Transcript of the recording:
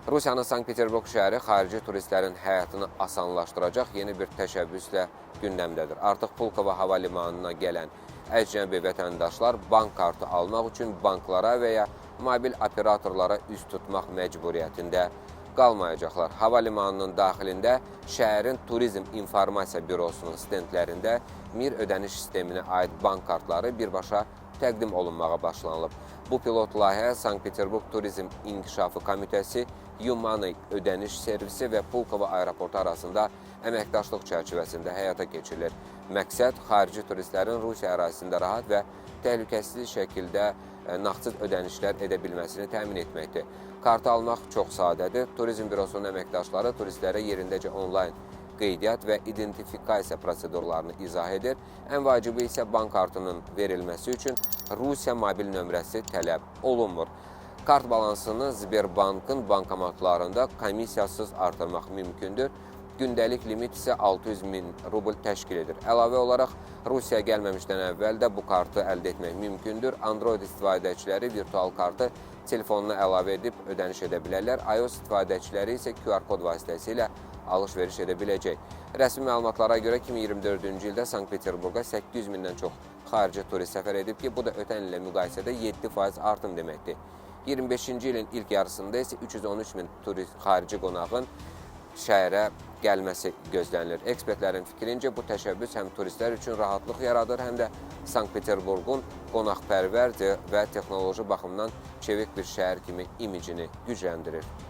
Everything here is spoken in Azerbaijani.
Rusiyanın Sankt-Peterburq şəhəri xarici turistlərin həyatını asanlaşdıracaq yeni bir təşəbbüslə gündəmdədir. Artıq Pulkovo hava limanına gələn əcnəbi vətəndaşlar bank kartı almaq üçün banklara və ya mobil operatorlara üz tutmaq məcburiyyətində qalmayacaqlar. Hava limanının daxilində şəhərin Turizm İnformasiya Bürosunun stendlərində Mir ödəniş sisteminə aid bank kartları birbaşa təqdim olunmağa başlanılıb. Bu pilot layihə Sankt-Peterburq Turizm İnkişafı Komitəsi, YouMoney ödəniş servisi və Pulkovo aeroportu arasında əməkdaşlıq çərçivəsində həyata keçirilir. Məqsəd xarici turistlərin Rusiya ərazisində rahat və təhlükəsiz şəkildə nağdsız ödənişlər edə bilməsini təmin etməkdir. Kartı almaq çox sadədir. Turizm bürosunun əməkdaşları turistlərə yerindəcə onlayn qeydiyyat və identifikasiya prosedurlarını izah edir. Ən vacibi isə bank kartının verilməsi üçün Rusiya mobil nömrəsi tələb olunmur. Kart balansını Sberbankın bankomatlarında komissiyasız artırmaq mümkündür. Gündəlik limit isə 600 min rubl təşkil edir. Əlavə olaraq Rusiyaya gəlməmişdən əvvəl də bu kartı əldə etmək mümkündür. Android istifadəçiləri virtual kartı telefonuna əlavə edib ödəniş edə bilərlər. iOS istifadəçiləri isə QR kod vasitəsilə alış-veriş edə biləcək. Rəsmi məlumatlara görə 2024-cü ildə Sankt-Peterburqa 800 mindən çox xarici turist səfər edib ki, bu da ötən illə müqayisədə 7% artım deməkdir. 25-ci ilin ilk yarısında isə 313 min turist xarici qonağın şəhərə gəlməsi gözlənilir. Ekspertlərin fikrincə bu təşəbbüs həm turistlər üçün rahatlıq yaradır, həm də Sankt-Peterburqun qonaqpərvər və texnoloji baxımdan çevik bir şəhər kimi imicini gücləndirir.